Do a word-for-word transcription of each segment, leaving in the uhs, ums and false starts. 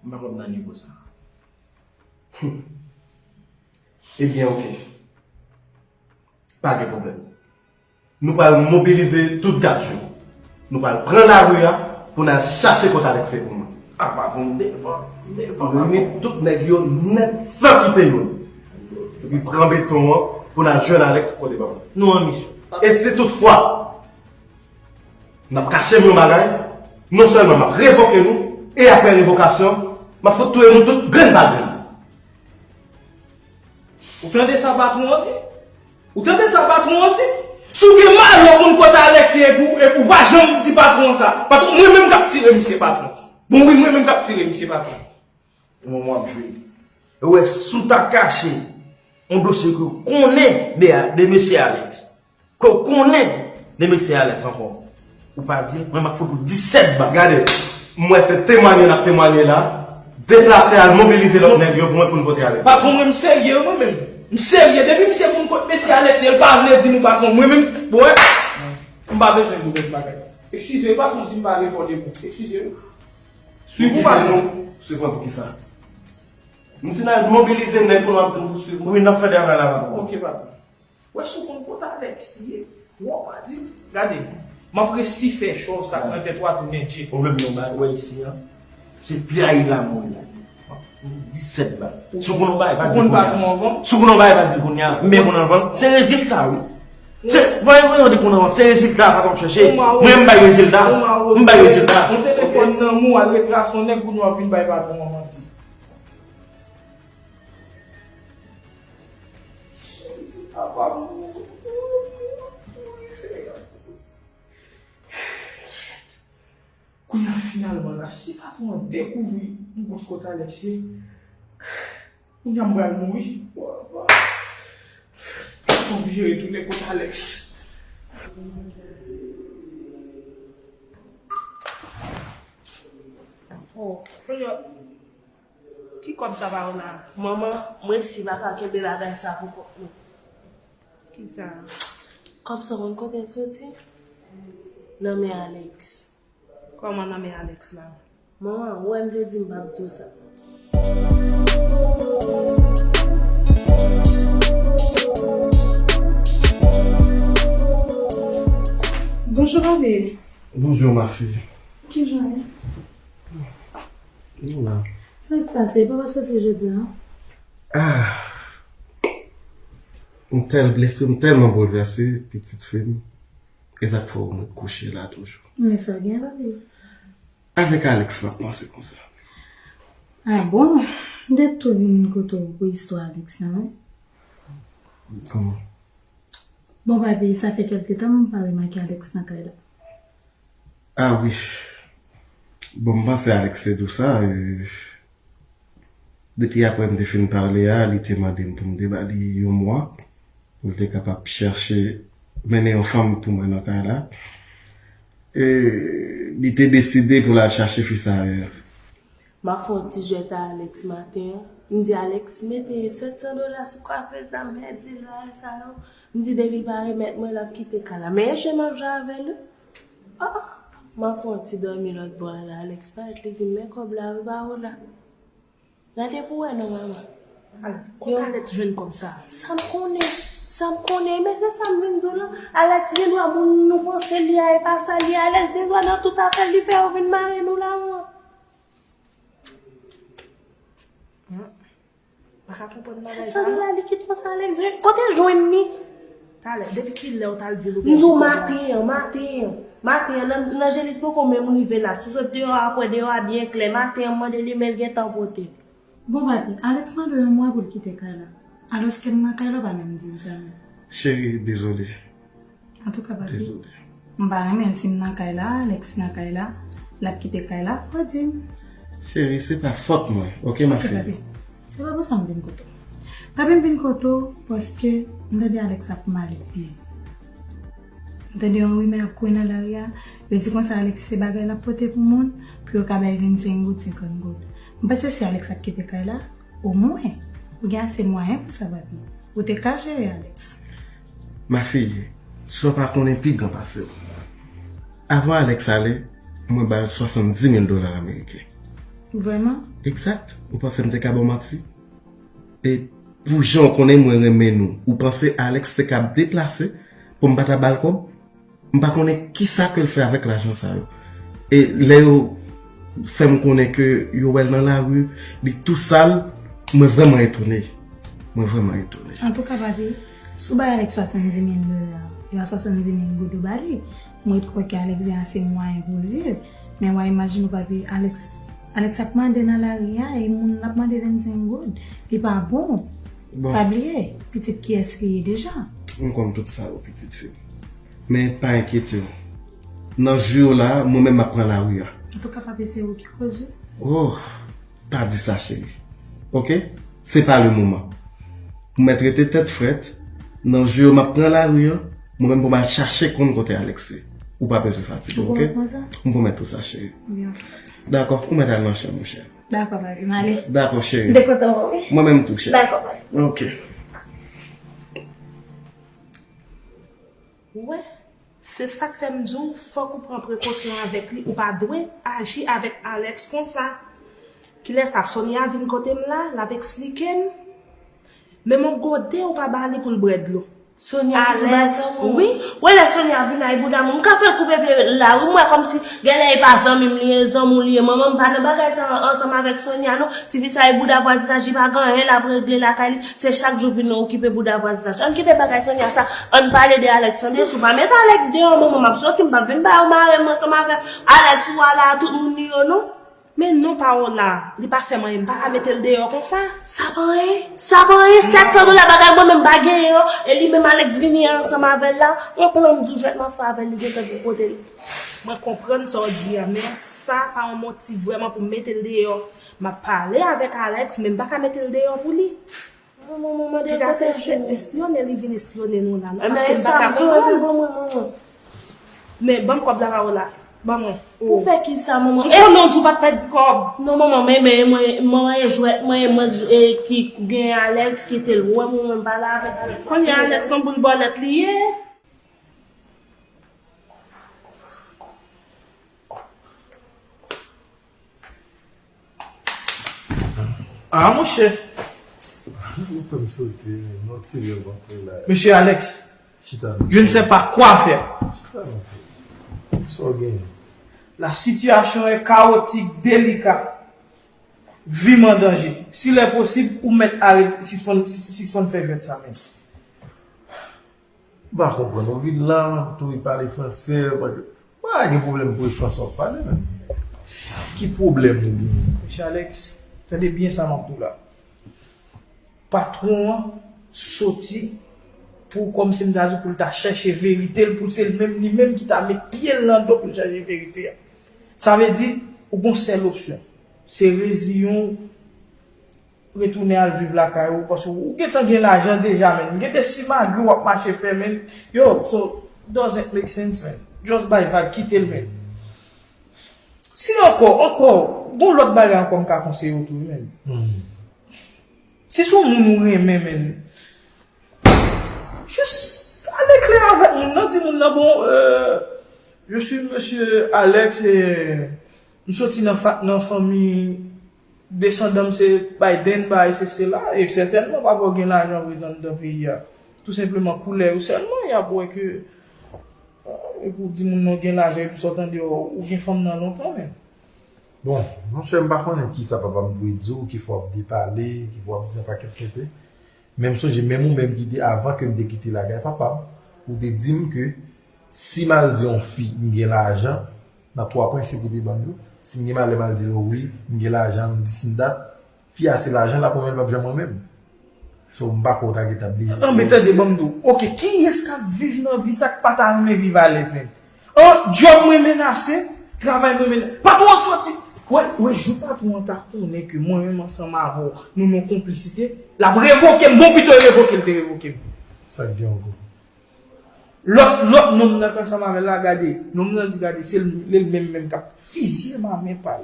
M pa kwè m nan nivo sa. Ebyen, oke. Pa gen pwoblèm. Nou pral mobilize tout gad yo. Nou pral pran lari a pou n al chache kot Alex ye pou mwen. A, patwon, m devan, m devan, patwon. Reyini tout nèg yo nèt san kite youn. Epi pran beton an pou n al jwenn Alex kote ban mwen. Nou an misyon. E si toutfwa n ap kache m yon bagay, non sèlman m ap revoke nou, e apre revokasyon, m ap fout touye nou tout grenn pa grenn. Ou tande sa patwon an di? Ou tande sa patwon an di? Si w gen malè w konn kote Alex ye epi w, epi w pa janm di patwon an sa. Patwon, mwen menm k ap tire misye patwon. Bon wi, mwen menm k ap tire misye patwon. Ou wè, w ap jwe. Ou wè, si w ta kache yon dosye ke w konnen de, de mesye Alex, ke w konnen de mesye Alex ankò, ou pa di l, mwen m ap fout ou disèt bal. Gade, m wè se temwanye n ap temwanye la. Deplase al mobilize lòt nèg yo pou mwen pou n pote Alex. Patwon, mwen m serye, mwen menm. M serye. Depi misye konn kot mesye Alex ye, l pa vle di nou, patwon. Mwen menm, bon, m pa bezwen di w lòt bagay. Eskize, patwon, si m pale fò de mo. Eskize. Swiv ou, patwon. Swiv mwen pou kisa? M di n al mobilize nèg pou nou ap di m pou swiv mwen. Wi, n ap fè travay la, patwon. Ok, patwon. Wè si w konn kote Alex ye. Wè w pa di m. Gade, m ap resi fè chòv sa k nan tèt ou a tounen djè. Pwoblèm nou bay, wè isi a. Se trayi la mwen la. M ap fout disèt bal. Si w konn yon bagay, pa di l kounye a. Si w konn yon bagay, pa di l kounye a. Men konn anvan, se rezilta, wi. Se, voye, voye, di konn anvan, se rezilta, pa t ap chèche. Mwen, m bay rezilta. M bay rezilta. Yon telefòn nan men w, al retrase yon nèg, kounye a w ap vin bay patwon an manti. Jezi, papa m, mouri, Seyè. Kounye a, finalman la, si patwon an dekouvri m konn kote Alex ye, kounye a m pral mouri. M oblije retounen kote Alex. Oh, kounye a, ki kòb sa, Paola? Manman, m resi pa ka kenbe bagay sa pou kont mwen. Kisa? Kòb sa, ou konn kote l soti? Nan men Alex. Kòman nan men Alex la? Manman, ou wè m te di m p ap di w sa. Bonjou, papi. Bonjou, ma fille. Kijan w ye? Nou la. Sa k pase? Papa soti jodi a? Ah. M tèl, lespri m tèlman boulvèse, pitit fi m. E sa k fè m ret kouche la toujou. Men sa w gen, papi? Avèk Alex m ap panse konsa. Ah bon? M te tou vin kote w pou istwa Alex la, wi. Kòman? Bon, papi, sa fè kèlke tan m pa remake Alex nan kay la. Ah wi. Bon, m panse Alex te di w sa, e, depi apre m te fin pale a, li te mande m pou m te ba li yon mwa, pou l te kapab chèche mennen yon fanm pou mwen nan kay la. E, li te deside pou l al chache fi sa ayè. M ap fè yon ti jwèt a Alex maten an. M di Alex mete sèt san dola sou kwafe sa, m pèdi lwa sa yo. M di depi l pa remèt mwen, l ap kite kay la. Men enchen m ap jwe avè l, wi. Ah, m ap fè yon ti dòmi lòt bò a la. Alex parèt, li di m men kòb la wi, Paola. Gade pou wè non, manman. Ala, kote Alex jwenn kòb sa? Sa m konnen? Sa m konnen? Men se sa m vin di w la. Alex gen dwa moun nou panse li a, e pa sa li ye. Alex gen dwa nan tout afè l, li fè yo vin mare nou la, wi. Hmm. Pa ka konprann bagay sa. Sèt san dola likid konsa, Alex jwenn. Kote l jwenn li? Talè, depi kilè w t al di l ou gen ti kòb la? M di w maten an, maten an. Maten an, nan, nan Jelis poko menm rive la. Si w sot deyò a, w ap wè deyò a byen klè. Maten an, m mande li, men l gentan pote l. Bon, papi, Alex mande w yon mwa pou l kite kay la. Alòske m nan kay la, w pa menm di m sa menm. Cheri, dezole. Antouka, papi, dezole. M pa renmen l si m nan kay la, Alex nan kay la, l ap kite kay la, fò w di m. Cheri, se pa fòt mwen, oke, ma fille? Oke, papi. Se pa pou sa m vin kote w. Papi, m vin kote w paske m tande Alex ap mal viv. M tande yon rimè ap kouri nan lari a, yo di konsa Alex se bagay l ap pote pou moun, pou yo ka bay vennsenk goud, senkant goud. M panse si Alex ap kite kay la, omwen, ou gen ase mwayen pou sa, papi. Ou te ka jere Alex. Ma fille, sa w pa konnen pi gran pase w. Avan Alex ale, mwen ba l swasanndis mil dola ameriken. Vrèman? Egzak. Ou panse m te ka ba w manti? E pou jan w konnen mwen renmen nou, ou panse Alex te ka ap deplase pou m pa ta ba l kòb? M pa konnen kisa ke l fè avèk lajan sa yo. E lè yo fè m konnen ke yo wè l nan lari, li tou sal, mwen vrèman etone. Mwen vrèman etone. Antouka, papi, si w bay Alex swasanndiz mil dola, e pa swasanndiz mil goud ou ba li, mwen ret kwè ke Alex gen ase mwayen pou l viv. Men w a imajine w, papi, Alex, Alex ap mande nan lari a, e moun l ap mande vennsenk goud. Li pa bon. Bon. Pa bliye, pitit kiyès li ye deja. M konn tout sa yo, pitit fi m. Men pa enkyete w. Nan jou yo la, mwen menm m ap pran lari a. Antouka, papi, se ou ki koze. Oh, pa di sa, cheri. Oke? Se pa le moman. Ou mèt rete tèt frèt. Nan jou yo m ap pran lari a, mwen menm pou m al chache konn kote Alex ye. Ou pa bezwen fatige, oke? Ou pwomèt mwen sa? M pwomèt ou sa, cheri. Byen. Dakò, ou mèt al nan chanm ou, cheri. Dakò, papi, m ale. Dakò, cheri. M te kontan wè w, wi. Mwen menm tou, cheri. Dakò, papi. Oke. Ou wè, se sa k fè m di w, fòk ou pran prekosyon avèk li, ou pa dwe aji avèk Alex konsa. Kilè sa Sonia vin kote m la, l ap eksplike m. Menm yon gode ou pa ba li pou l bwè dlo. Sonia ki di bagay sa, wi. Ou wè lè Sonia vin ay bouda mwen, m ka fè l koupe pye l la, wi, m wè kòmsi genlè e pa zanmi m li ye, zanmi w li ye, manman m pa nan bagay sa ansanm avèk Sonia non. Tifi sa e bouda vwazinaj, li pa gen anyen l ap regle lakay li, se chak jou vin okipe bouda vwazinaj. Ann kite bagay Sonia sa, ann pale de Alex tande, si w pa met Alex deyò, manman m ap soti, m p ap vin ba yo mare m ansanm avèk Alex ou a la, tout moun li yo non. Men non Paola, li pa fè m anyen, m pa ka mete l deyò konsa. Sa pa anyen, sa pa anyen, sèt san dola bagay mwen menm m pa genyen an, e li menm Alex vini ansanm avè l la, yon plan m di w jwèt m ap fè avè l, li gentan vin kote l. Mwen konprann sa w di a, men sa pa yon motiv vrèman pou m mete l deyò. M ap pale avèk Alex, men m pa ka mete l deyò pou li. Manman, manman, de kote m jwenn li? Espyone, li vin espyone nou la, non, paske m pa ka konprann. Men, ban m kòb la, Paola. Ban mwen. Pou fè kisa, manman? M konnen w di w p ap pèdi kòb. Non, manman, men, men, mwen, manman, e jwèt mwen, e mwen k, e, ki gen Alex, kite l. Ou wè, mwen, mwen, m pale avèk Alex. Kounye a, Alex, se yon boul bòlèt li ye. Ah, monchè. Ou fè m sote, non, ti lè w antre la. Mesye Alex, chita, je ne sais pas quoi faire. Chita non. Sa w genyen? La situation est chaotique, délicate. Vi m an danje. Si lè posib, ou mèt arete, sispann, sis-, sispann fè jwèt sa menm. M pa konprann ou vin la, tou wi pale fransè, pa gen pwoblèm pou e fransè w ap pale menm. Ki pwoblèm ou genyen? Mesye Alex, tande byen sa m ap di w la. Patwon an soti pou, kòmsi m ta di, pou l ta chèche verite l, pou se l menm, li menm ki ta met pye l nan do pou l chèche verite a. Sa vle di, ou gon sèl opsyon. Se reziyen w, retounen al viv lakay ou, paske ou gentan gen lajan deja, menn. M gentan si malgre w ap mache fè, menn. Yo, so, doesn't make sense, menn. Just bay vag, kite l, menn. Si ankò, ankò, gon lòt bagay ankò m ka konseye w tou, menn. Si se yon moun ou renmen, menn, jis ale klè avèk moun nan, di moun nan, bon, euh, je suis monsieur Alex, e m soti nan fa-, nan fanmi, desandan m se Biden, bagay se sela, e sètènman papa w gen lajan vre nan, nan peyi a. Tou senpleman koulè yo sèlman, y ap wè ke, euh, epi w di moun nan w gen lajan, epi sa w tande, ou gen fanm nan lontan menm. Bon, monchè, m pa konnen kisa papa m dwe di w, ki fwa w ap depale, ki fwa w ap di yon pakèt tenten. Men m sonje, menm ou menm ki te, avan ke m te kite lagay papa m, ou te di m ke si m al di yon fi m gen lajan, nan twa prensip ou te ban m yo, si m gen malè m al di l, o wi, m gen lajan, m dis m dat, fi a se lajan l ap renmen, l p ap janm renmen m. So, m pa kwè w ta gentan bliye. An, men tande, ban m di w. Oke, kiyès k ap viv nan vi sa k pa ta renmen viv alèz menm? An, djòb mwen menase, travay mwen mena-, patwon an soti. Wè, wè, jou patwon an ta konnen ke mwen menm ansanm avè w, nou nan konplisite, l ap revoke m. Bon, pito l revoke, l te revoke m. Sa k gen ankò? Lòt, lòt nonm nan k ansanm avè l la, gade, nonm nan di, gade, se l, li menm menm k ap fizye m a men pa l.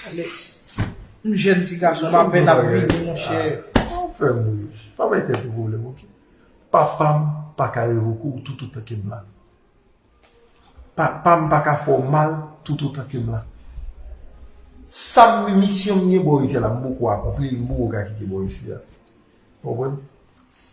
Alex, m jèn ti gason, m apèn ap vini, monchè. Sa w fè m ri? Pa bay tèt ou pwoblèm, oke? Papa m pa ka revoke w toutotan ke m la. Papa m pa ka fè w mal toutotan ke m la. Sa m, misyon m gen bò isi a la, m poko akonpli l, m poko ka kite bò isi a. Ou konprann?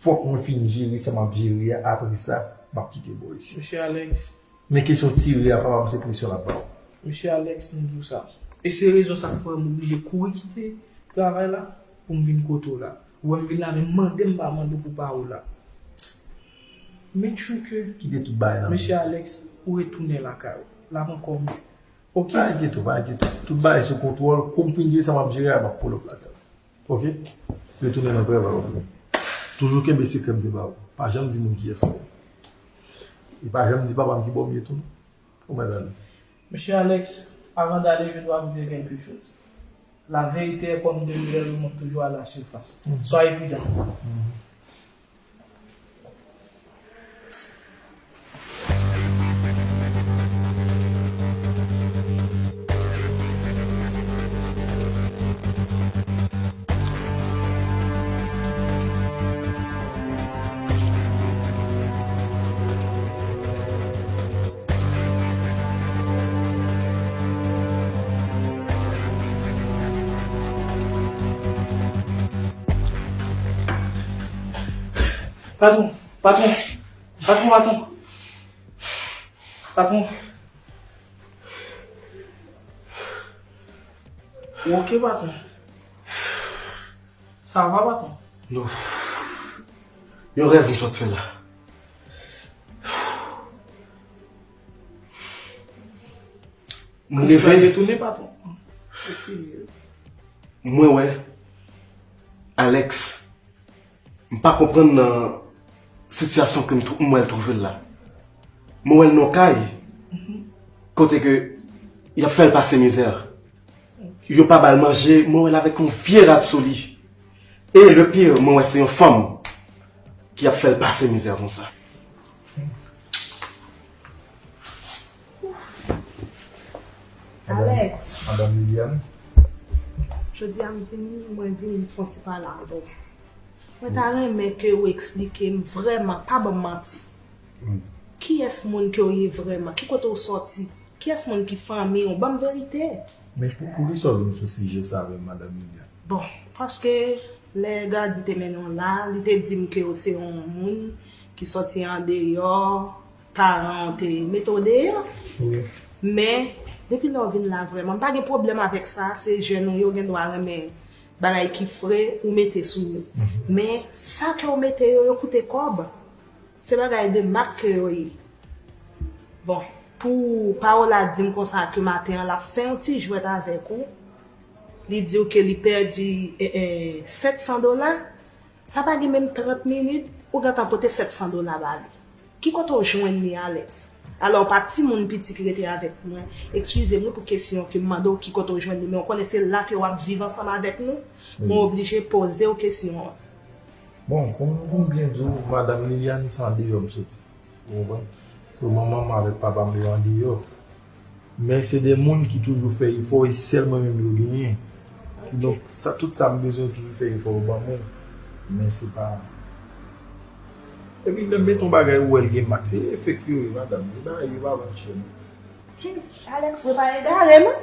Fòk mwen fin jere sa m ap jere a, apre sa, m ap kite bò isi. Mesye Alex. Men kesyon tire a, papa m, se presyon l ap ba w. Mesye Alex, m di w sa. E se rezon sa k fè m oblije kouri kite travay la pou m vin kote w la. Ou wè m vin la, men mande m pa mande w pou pawòl la. Make sure ke Kite tout bagay nan men. Mesye Alex, ou retounen lakay ou. L ap ankò. Ok. Pa enkyete w, pa enkyete w. Tout bagay sou kontwòl. Kou m fin jere sa m ap jere a, m ap pull up lakay ou. Ok? Retounen nan travay ou, frè m. Toujou kenbe sekrè m te ba ou. Pa janm di moun kiyès ou ye. E pa janm di papa m ki bò m ye tou, non. Ou mèt ale. Monsieur Alex, avant d'aller, je dois vous dire quelque chose. La vérité est comme de l'huile, remonte toujours à la surface. Mhm. Soyez prudent. Mhm. Patwon, patwon, patwon, patwon. Patwon. Ou oke, patwon? Sa va, patwon? Non. Yon rèv m sot fè la. M Kris la reve, retounen, patwon. Eskize. Mwen wè Alex. M pa konprann nan sitiyasyon ke m twou-, m wè l twouve l la. Mwen wè l nan yon kay, kote ke y ap fè l pase mizè. Yo pa ba l manje, mwen wè l avèk yon vye rad sou li. E le pire, mwen wè se yon fanm ki ap fè l pase mizè konsa. Alex. Madanm Liliane. Jodi a m vini, mwen vini m fè yon ti pale avè w. Mwen ta renmen ke w eksplike m vrèman, pa ban m manti. Kiyès moun ke w ye vrèman? Ki kote w sòti? Kiyès moun ki fanmi w? Ban m verite. Men pou, poukisa w vin sou sijè sa avè m, madanm Liliane? Bon, paske lè Gady te mennen w la, li te di m ke w se yon moun ki sòti andeyò, paran w te mete w deyò. Wi. Men, depi lè w vin la vrèman, m pa gen pwoblèm avèk sa, se jèn ou yo gen dwa renmen bagay ki fre ou mete sou yo. Mhm. Men, sa ke w mete yo, yo koute kòb. Se bagay de mak ke yo ye. Bon, pou Paola di m konsa ke maten an l ap fè yon ti jwèt avèk ou, li di w ke li pèdi, eh, eh, sèt san dola, sa pa gen menm trant minit, ou gentan pote sèt san dola ba li. Ki kote w jwenn li, Alex? Alò, pa timoun piti ki rete avèk mwen. Eskize m wi pou kesyon ke m mande w ki kote w jwenn li, men w konnen se la ke w ap viv ansanm avèk nou, mwen oblije poze w kesyon an. Bon, pou m, pou m byen di w, madanm Liliane, se andeyò m soti. Ou konprann? So, manman m avèk papa m yo andeyò. Men se de moun ki toujou fè efò e sèl mwen menm yo genyen. Kidonk, sa, tout sa m bezwen, yo toujou fè efò yo ban mwen. Men se pa. Epi, lè m mete yon bagay, ou wè l gen mak. Se efèk yo ye, madanm. E bagay yo pa vann chè, non. Alex, mwen pa egare, non.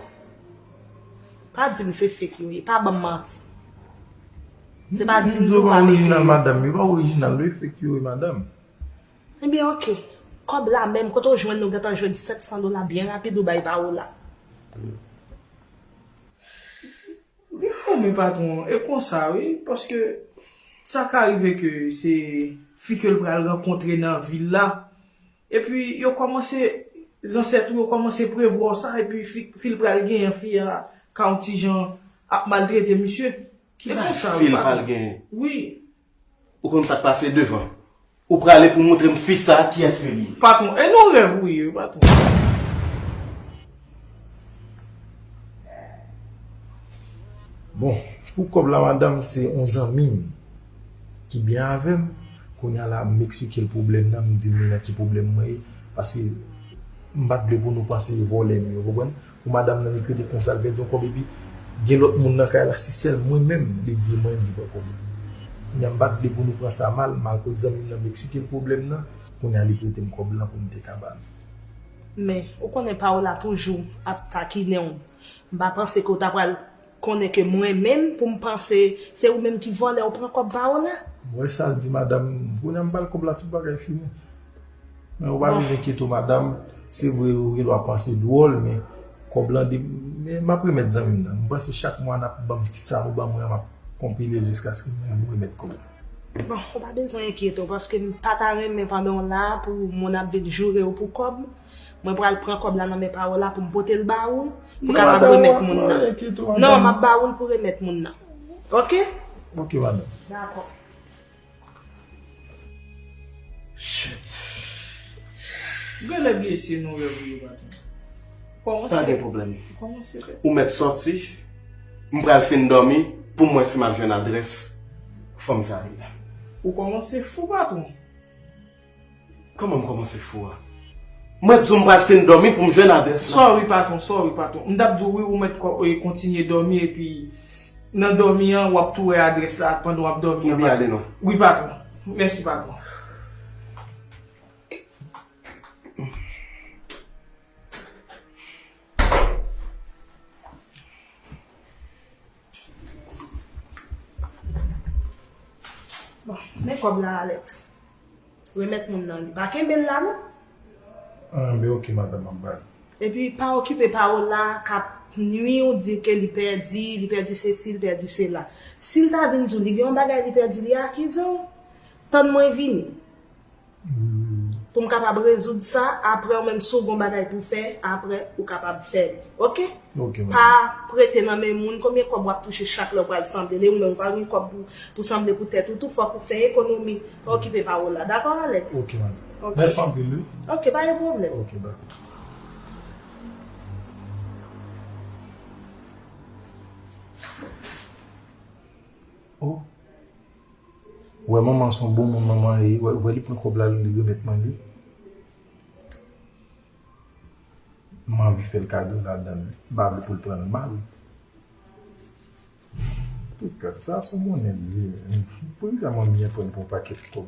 Pa di m se fake yo ye, pa ban m manti. Se pa di m di w pa orijinal, madanm. Yo pa orijinal, yo fake yo ye, madanm. Ebyen, oke. Kòb la menm, kote w jwenn, nou gentan jwenn sèt san dola byen rapid ou bay Paola. Li fò, men patwon, e konsa, wi, paske sa ka rive ke se fi ke l pral rankontre nan vil la. Epi yo kòmanse, zansèt ou yo kòmanse prevwa sa, epi fi, fi l pral genyen, fi a ka yon ti jan ap maltrete misye. Ki bagay fi l pral genyen? Wi. Ou konn sa k pase devan. Ou prale pou montre m fi sa, kiyès ke li ye. Patwon, e nan rèv ou ye, patwon. Bon, pou kòb la, madanm, se yon zanmi m ki byen avè m. Kounye a la, m eksplike l pwoblèm nan, m di l men nan ki pwoblèm mwen ye. Paske m pa t vle pou nou panse e vòlè m ye, ou konprann? Pou madanm nan, li k rete konsa, l pèdi yon kòb, epi gen lòt moun nan kay la, se sèl mwen menm, li di mwen ki pran kòb la. Kounye a, m pa t vle pou nou pran sa mal, m al kot zanmi m nan, m eksplike l pwoblèm nan, kounye a, li prete m kòb la pou m te ka ba nou. Men, ou konnen Paola toujou ap takinen w. M pa panse ke w ta pral konnen ke mwen menm, pou m panse se ou menm ki vòlè, ou pran kòb pa w la. M wè sa l di madanm, kounye a m ba l kòb la, tout bagay fini. Men ou pa bezwen enkyete w, madanm. Se vre, ou gen dwa panse dwòl, men kòb lan, de, men m ap remèt zanmi m nan. M panse chak mwa n ap ban m ti sa nou ban mwen an, m ap konpile l jiskaske m remèt kòb la. Bon, ou pa bezwen enkyete w, paske m pa ta renmen pandan w la pou moun ap vin joure w pou kòb. Mwen pral pran kòb la nan men pa w la pou m pote l ba ou, pou kapab remèt moun nan. Non, m ap ba ou l pou remèt moun nan. Oke? Oke, madanm. Dakò. Shit. Genlè bliye se nou rèv ou yo, patwon. Kòmanse. Pa gen pwoblèm. Kòmanse fè. Ou mèt sòti. M pral fin dòmi pou m wè si m ap jwenn adrès fanm sa a ye. Ou kòmanse fou, patwon. Kòman m kòmanse fou a? Mwen di w m pral fin dòmi pou m jwenn adrès la. Sorry, patwon, sorry, patwon. M t ap di w wi, ou mèt ko-, e, kontinye dòmi epi nan dòmi an, w ap tou wè adrès la pandan w ap dòmi an, patwon. Ou byen ale non. Wi, patwon. Mèsi, patwon. Bon, men kòb la, Alex. Remèt moun nan li. Pa kenbe l la, non. Ah, men oke, madanm, m ap ba l. Epi, pa okipe Paola k ap nwi w, di ke li pèdi, li pèdi sesi, li pèdi sela. Si l ta vin di w li gen yon bagay li pèdi, li akize w, tann mwen vini. Pou m kapab rezoud sa, apre ou menm si w gon bagay pou fè, apre ou kapab fè li. Oke? Oke, madanm. Pa prete nan men moun, konbyen kòb w ap touche chak lè w pral sanble? Lè ou menm ou pa gen kòb pou, pou sanble pou tèt ou tou, fòk ou fè ekonomi. Pa okipe Paola. Dakò, Alex? Oke, madanm. Oke. Mèsi anpil, wi. Oke, pa gen pwoblèm. Oke, dakò. Oh. Ou wè manman se yon bon moun manman ye, ou wè, ou wè li pran kòb la, li remèt mwen li. M anvi fè l kado ladan l, m pa vle pou l pran l mal. Tout gad sa, se yon monnen l ye. Poukisa manmi an pran l pou yon pakèt kòb?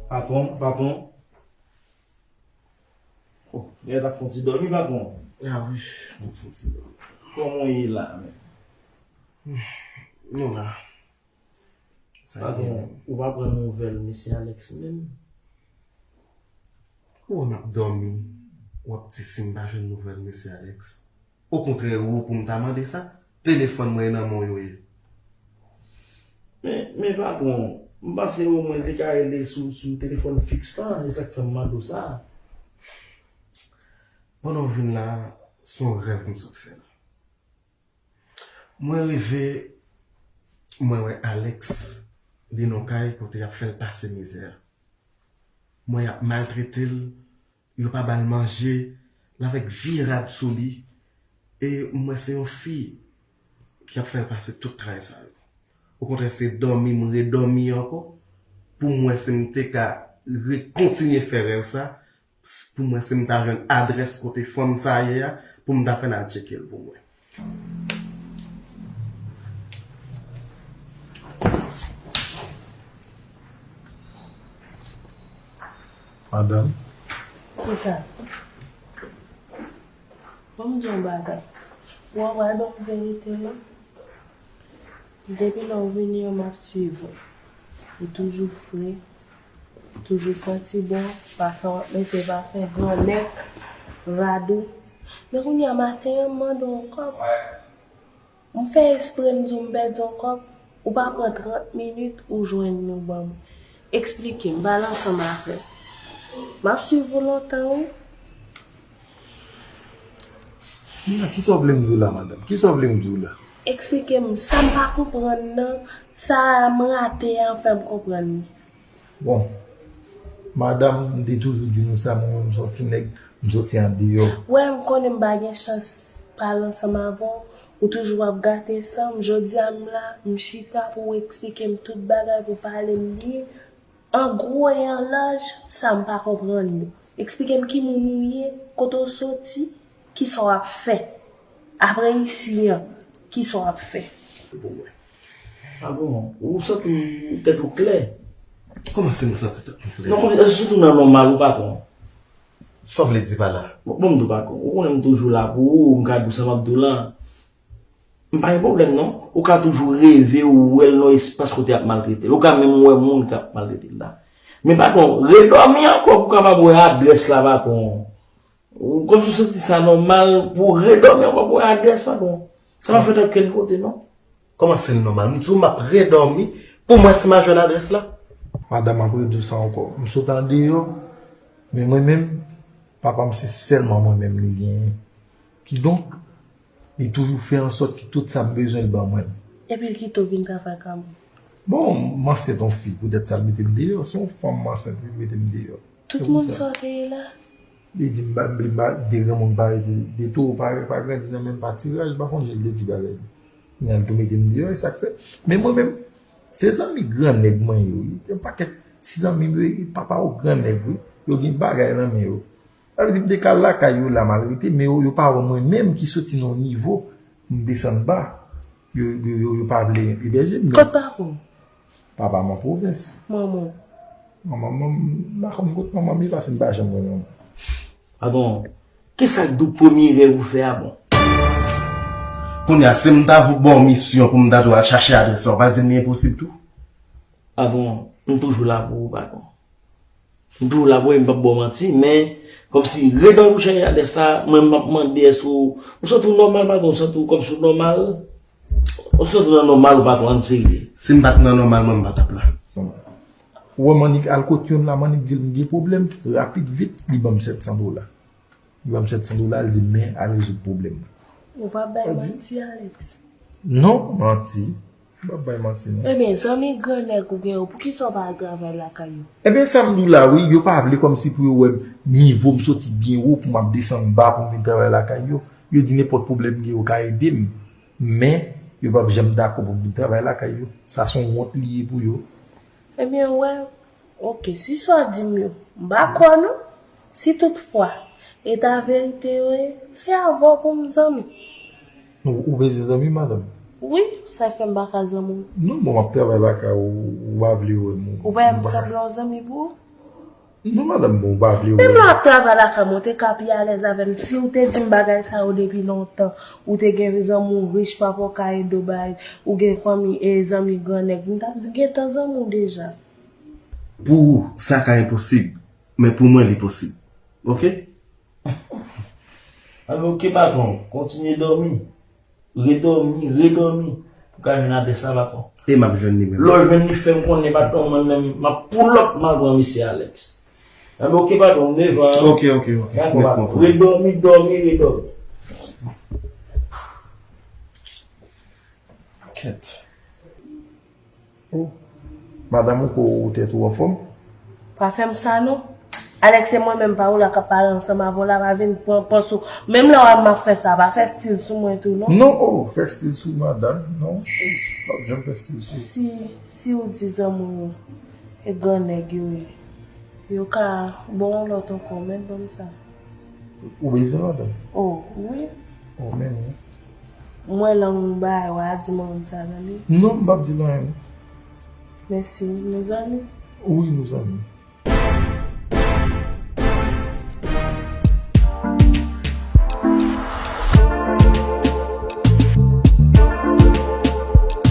Patwon, patwon. Oh, nèg la fè yon ti dòmi, patwon. Ah wi, m fè yon ti dòmi. Kòman w ye la, menm? Nou la. Sa gen menm. Patwon, ou pa pran nouvèl mesye Alex menm? Ou wè m ap dòmi, w ap di si m pa jwenn nouvèl mesye Alex. Okontrè, ou pou m ta mande sa, telefòn mwen e nan men w yo ye. Men, men patwon, m panse omwen li te ka rele sou, sou telefòn fiks lan, e sa k fè m mande w sa. Pandan w vin la, se yon rèv m sot fè la. Mwen reve, mwen wè Alex, li nan kay kote y ap fè l pase mizè. Mwen y ap maltrete l, yo pa ba l manje, l avèk vye rad sou li. E m wè se yon fi ki ap fè l pase tout tray sa yo. Okontrè, se dòmi m redòmi ankò pou m wè si m te ka re-, kontinye fè rèv sa, pou m wè si m ta jwenn adrès kote fanm sa ye a, pou m ta fè n al tcheke l pou m wè. Madanm. Kisa? Ban m di w yon bagay. Ou wè, w wè, ban m verite, non? Depi lè w vini an, m ap swiv ou. Ou toujou fre, toujou santi bon, pafen w ap mete pafen, gran nèg, rad ou. Men kounye a maten an, m mande w yon kòb. M fè espre m di w m pèdi yon kòb, ou pa pran trant minit, ou jwenn li, ou ban m. Eksplike m, pale ansanm avè m. M ap swiv ou lontan, wi. Kisa w vle m di w la, madanm? Kisa w vle m di w la? Eksplike m, sa m pa konprann nan, sa m rate a fè m konprann li. Bon, madanm, m te toujou di nou sa, mwen menm m se yon ti nèg, m soti andeyò. Wè, m konnen m pa gen chans pale ansanm avè w, ou toujou ap gate san m. Jodi a m la, m chita pou w eksplike m tout bagay, pou w pale m byen. An gwo e an laj, sa m pa konprann yo. Eksplike m ki moun ou ye, kote w soti, kisa w ap fè. Apre isi an, kisa w ap fè. Ah bon, ou santi w tèt ou klè? Kòman se m santi tèt mwen klè? Non, kòm, èske w nan nòmal ou patwon? Sa w vle di pa la? Bon, bon, m di w patwon, ou konnen m toujou la pou ou, m ka di w sa m ap di w la. M pa gen pwoblèm non. Ou ka toujou reve ou wè l nan espas kote y ap maltrete l. Ou ka menm wè moun k ap maltrete l la. Men patwon, redòmi ankò pou w kapab wè adrès la patwon. Ou kòmsi w santi sa nòmal pou w redòmi ankò pou w wè adrès patwon. Sa pa fèt okenn kote non. Kòman se l nòmal? M di w m ap redòmi, pou m wè si m a jwenn adrès la? Madanm, m ap redi w sa ankò. M sot andeyò, men mwen menm, papa m se sèlman mwen menm li genyen. Kidonk, li toujou fè ansòt ki tout sa m bezwen l ban mwen. Epi l kite w vin travay kay mwen. Bon, m ansent yon fi, poutèt sa l mete m deyò. Se yon fanm m ansent li mete m deyò. Tout moun sa w te ye la? Li di m pa, m pa, de granmoun pa rete, de towo pa, pa grandi nan menm patiraj, m pa konn jan l te di bagay. Men l tou mete m deyò, e sa k fè. Men mwen menm, se zanmi gran nèg mwen ye wi. Yon pakèt ti zanmi m yo, papa yo gran nèg wi. Yo gen bagay nan men yo. Sa vle di m te ka lakay yo la m al rete, men yo, yo pa wè mwen menm ki soti nan yon nivo pou m desann ba. Yo, yo, yo, yo pa vle ebèje m. Kot papa w? Papa m an pwovens. Manman w? Manman m, m pa konn kot manman m ye paske m pa janm wè manman m. Patwon, kisa k di w premye rèv ou fè a bon? Kounye a, si m ta vout ba w misyon pou m ta di w al chache adrès la, ou pa di m li enposib tou? Patwon, m toujou la pou ou, patwon. M toujou la pou ou, m p ap ba w manti, men kòmsi redòmi pou chache adrès la, mwen m ap mande èske w, ou santi w nòmal, patwon, ou santi w kòmsi w nòmal? Ou santi w nan nòmal ou patwon, ann serye? Si m pa t nan nòmal, mwen m pa t ap la. Ou wè Mannik al kot youn la, Mannik di l m gen pwoblèm, rapid vit, li ban m sèt san dola. Li ban m sèt san dola, li di m men al rezoud pwoblèm nan. Ou pa bay manti, Alex? Non, manti. M p ap bay manti non. Ebyen, zanmi gran nèg ou gen yo, poukisa w pa al travay lakay yo? Ebyen, sa m di w la wi, yo pa vle kòmsi pou yo wè nivo m soti byen wo pou m ap desann ba pou m vin travay lakay yo. Yo di nenpòt pwoblèm m gen yo ka ede m. Men, yo p ap janm dakò pou m vin travay lakay yo. Sa se yon wont li ye pou yo. Ebyen, w wè, oke, si sa w di m yo, m pa kwè w non. Si toutfwa, e ta verite yo ye, se avè w pou m zanmi. Ou, ou bezwen zanmi, madanm? Wi, sa fè m pa ka zanmi w. Non, bon, m ap travay lakay ou, ou pa vle wè m. Ou pa wè m sanble yon zanmi pou ou? Non, madanm, bon, ou pa vle wè. Menm lè w ap travay lakay mwen, ou te ka pi alèz avè m. Si w te di m bagay sa yo depi lontan, ou te gen zanmi w rich, papa w ka ede w bay, ou gen fanmi e zanmi gran nèg, m t ap di gentan zanmi w deja. Pou ou, sa ka enposib, men pou mwen, li posib. Oke? Anben, oke, patwon, kontinye dòmi. Redòmi, redòmi. Pou ka jwenn adrès la, patwon. E m ap jwenn li menm. Lè w jwenn li, fè m konnen, patwon, mwen menm, m ap pull up, m al pran mesye Alex. Anben, oke, patwon, m devan. Oke, oke, oke. Dakò, patwon. Redòmi, dòmi, redòmi. Kèt. Oh. Madanm, ou ko ou tèt ou anfòm? Pa fè m sa non. Alex, se mwen menm pa ou la k ap pale ansanm avè w la, pa vin pran pòz ou. Menm lè w wè m ap fè sa, pa fè stil sou mwen tou non. Non, oh, fè stil sou madanm, non. M p ap janm fè stil sou. Si, si w di zanmi w yo, e gran nèg yo ye, yo ka ba w yon lòt ankò, men ban m sa. Ou bezwen madanm? Oh, wi. Oh, men wi. Mwen lang ou bay, w a di m ann sa nan li. Non, m p ap di l anyen non. Mèsi, nou zanmi? Wi, nou zanmi.